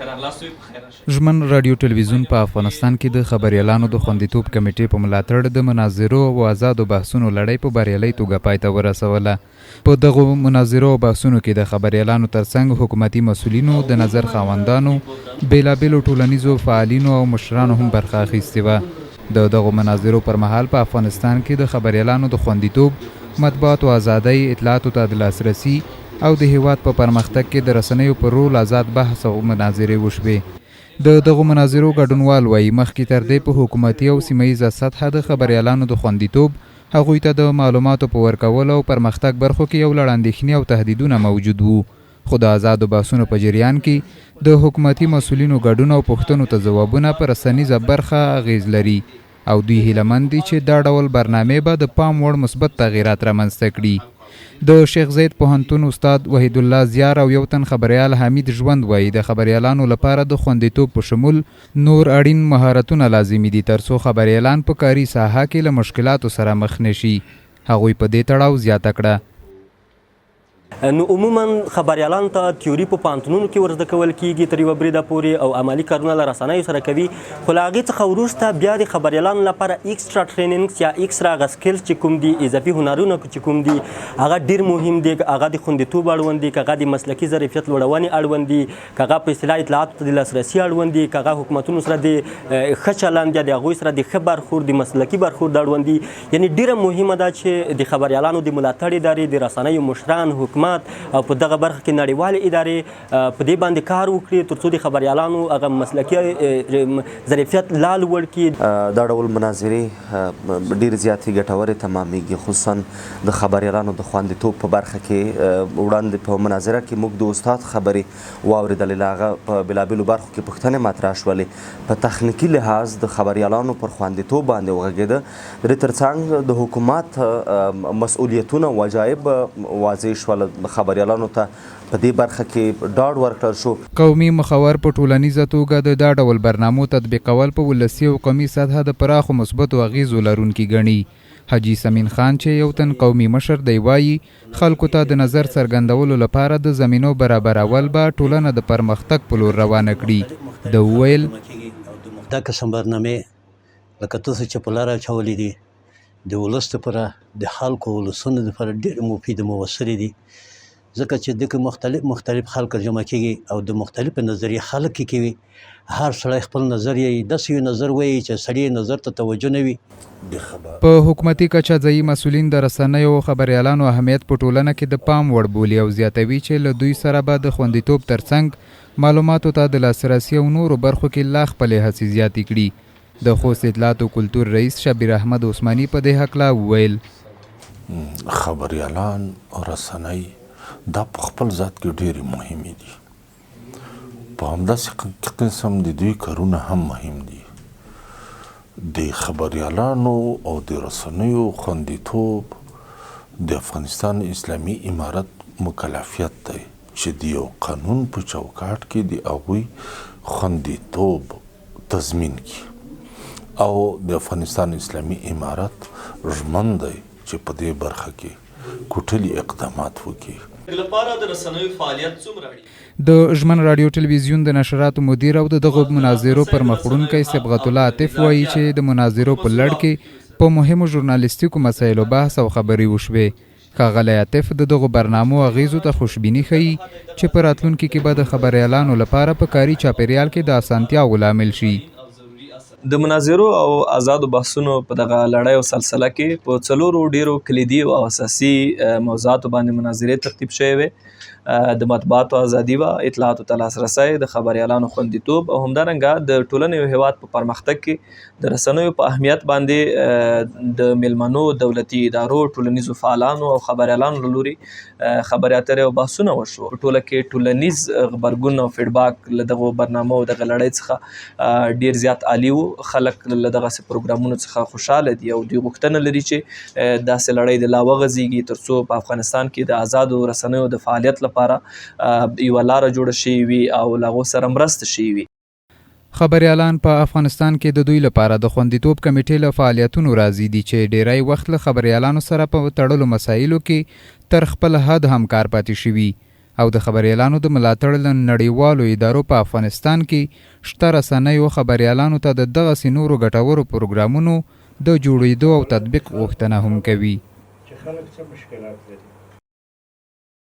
ژمن راډیو ټلویزیون په افغانستان کې د خبریالانو د خوندیتوب کمېټې په ملاتړ د مناظرو او ازادو بحثونو لړۍ په بریالۍ توګه پای ته ورسوله. په دغو مناظرو او بحثونو کې د خبریالانو ترڅنګ حکومتي مسؤلینو، د نظر خاوندانو، بېلابېلو ټولنیزو فعالینو او مشرانو هم برخه اخیستې وه. د دغو مناظرو پر مهال په افغانستان کې د خبریالانو د خوندیتوب، مطبوعاتو ازادۍ، اطلاعاتو ته د لاسرسي او د هېواد په پرمختګ کې د رسنیو پر رول ازاد بحث او مناظرې وشوې. د دغو مناظرو ګډونوال وايي، مخکې تر دې په حکومتي او سیمه ییزه سطحه د خبریالانو د خوندیتوب، هغوی ته د معلوماتو په ورکولو او پرمختګ برخو کې یو لړ اندېښنې او تهدیدونه موجود وو، خو د ازادو بحثونو په جریان کې د حکومتي مسؤلینو ګډون او پوښتنو ته ځوابونه په رسنیزه برخه اغېز لري او دوی هیله مند دي چې دا ډول برنامې به د پام وړ مثبت تغیرات رامنځته کړي. د شیخ زید پوهنتون استاد وحیدالله زیار او یو تن خبریال حمید ژوند وايي، د خبریالانو لپاره د خوندیتوب په شمول نور اړین مهارتونه لازمي دي ترڅو خبریالان په کاري ساحه کې له مشکلاتو سره مخ نه شي. هغوی په دې تړاو زیاته کړه. نو عموما خبریالانو ته تیوري په پوهنتونونو کې ورزده کول کیږي تر یوه بریده پورې او عملي کارونه له رسنیو سره کوي، خو له هغې څخه وروسته بیا د خبریالانو لپاره ایکسټرا ټریننګز یا ایکسټرا هغه سکلز چې کوم دي، اضافي هنرونه چې کوم دي، هغه ډیر مهم دي. که هغه د خوندیتوب اړوند دي، که هغه د مسلکي ظرفیت لوړونې اړوند دي، که هغه په اصطلاح اطلاعاتو ته د لاسرسي اړوند دي، که هغه حکومتونو سره د ښه چلند یا د هغوی سره د ښه برخورد، د مسلکي برخورد اړوند دي. یعنی ډیره مهمه ده چې د خبریالانو د ملاتړ ادارې، د رسنیو مشران، حکومت او په دغه برخه کې نړیوالې ادارې په دې باندې کار وکړي ترڅو د خبریالانو هغه مسلکي ظرفیت لا لوړ کړي. دا ډول مناظرې ډېرې زیاتې ګټورې تمامېږي، خصوصا د خبریالانو د خوندیتوب په برخه کې. وړاندې په مناظره کې موږ د استاد خبرې واورېدلې، له هغه په بېلابېلو برخو کې پوښتنې مطرح شولې، په تخنیکي لحاظ د خبریالانو پر خوندیتوب باندې وغږېده. د دې ترڅنګ د حکومت مسؤلیتونه او وجایب واضح شول، خبریالانو ته په دې برخه کې ډاډ ورکړل شو. قومي مخور په ټولنیزه توګه د دا ډول برنامو تطبیقول په ولسي او قومي سطحه د پراخو مثبتو اغیزو لرونکي ګڼي. حاجي ثمین خان چې یو تن قومي مشر دی وايي، خلکو ته د نظر څرګندولو لپاره د زمینو برابرول به ټولنه د پرمختګ په لور روانه کړي. ده وویل. دا قسم برنامې لکه تاسو چې په لاره اچولې دي د ولس لپاره، د خلکو ولسونو لپاره ډېرې مفیدې موثرې دي، ځکه چې دکې مختلف مختلف خلک جمع کېږي او د مختلفې نظریې خلک کې وي. هر سړی خپل نظر یې داسې یو نظر وایي چې سړی یې نظر ته توجه نه وي. په حکومتي کچه ځايي مسؤلین د رسنیو او خبریالانو اهمیت په ټولنه کې د پام وړ بولي او زیاتوي چې له دوی سره به د خوندیتوب ترڅنګ معلوماتو ته د لاسرسي او نورو برخو کې لا خپلې هڅې زیاتې کړي. د خوست اطلاعاتو کلتور رئیس شبیر احمد عثماني په دې هکله وویل. خبریالان، رسنۍ دا په خپل ذات کې ډېرې مهمې دي، په همداسې قسم د دوی کارونه هم مهم دي. د خبریالانو او د رسنیو خوندیتوب د افغانستان اسلامي امارت مکلفیت دی چې د یو قانون په چوکاټ کې د هغوی خوندیتوب تضمین کړي او د افغانستان اسلامي امارت ژمن دی چې په دې برخه کې کوټلي اقدامات وکړي. لپاره د رسنیو فعالیت څومره اړین دی؟ د ژمن راډیو ټلویزیون د نشراتو مدیر او د دغو مناظرو پرمخ وړونکی صبغت الله عاطف وايي چې د مناظرو په لړ کې په مهمو ژورنالیستیکو مسایلو بحث او خبرې وشوې. ښاغلی عاطف د دغو برنامو اغېزو ته خوشبیني ښيي چې په راتلونکي کې به د خبریالانو لپاره په کاري چاپېریال کې د اسانتیاوو لامل شي. د مناظرو او ازادو بحثونو په دغه لړۍ او سلسله کې په څلورو ډیرو کلیدي او اساسي موضوعاتو باندې مناظرې ترتیب شوې وې. د مطبوعاتو ازادي وه، اطلاعاتو ته لاسرسی، د خبریالانو خوندیتوب او همدارنګه د ټولنې او هیواد په پرمختګ کې د رسنیو په اهمیت باندې د میلمنو، دولتي ادارو، ټولنیزو فعالانو او خبریالانو له لوري خبرې اترې او بحثونه وشو. په ټوله کې ټولنیز غبرګون او فیډباک له دغو برنامو او دغه لړۍ څخه ډیر زیات عالي وو. خلک له دغسې پروګرامونو څخه خوشحاله دي او دوی غوښتنه لري چې داسې لړۍ دې لا وغځیږي ترڅو په افغانستان کې د ازادو رسنیو د فعالیت لپاره یوه لاره جوړه شوې وي او له هغو سره مرسته شوې وي. خبریالان په افغانستان کې د دوی لپاره د خوندیتوب کمېټې له فعالیتونو راضي دي چې ډېری وخت له خبریالانو سره په تړلو مسایلو کې تر خپل حد همکار پاتې شوي. او د خبریالانو د ملاتړ له نړیوالو ادارو په افغانستان کې شته رسنیو خبریالانو ته د دغسې نورو ګټورو پروګرامونو د جوړېدو او تطبیق غوښتنه هم کوي. چې خلک څه مشکلات لري.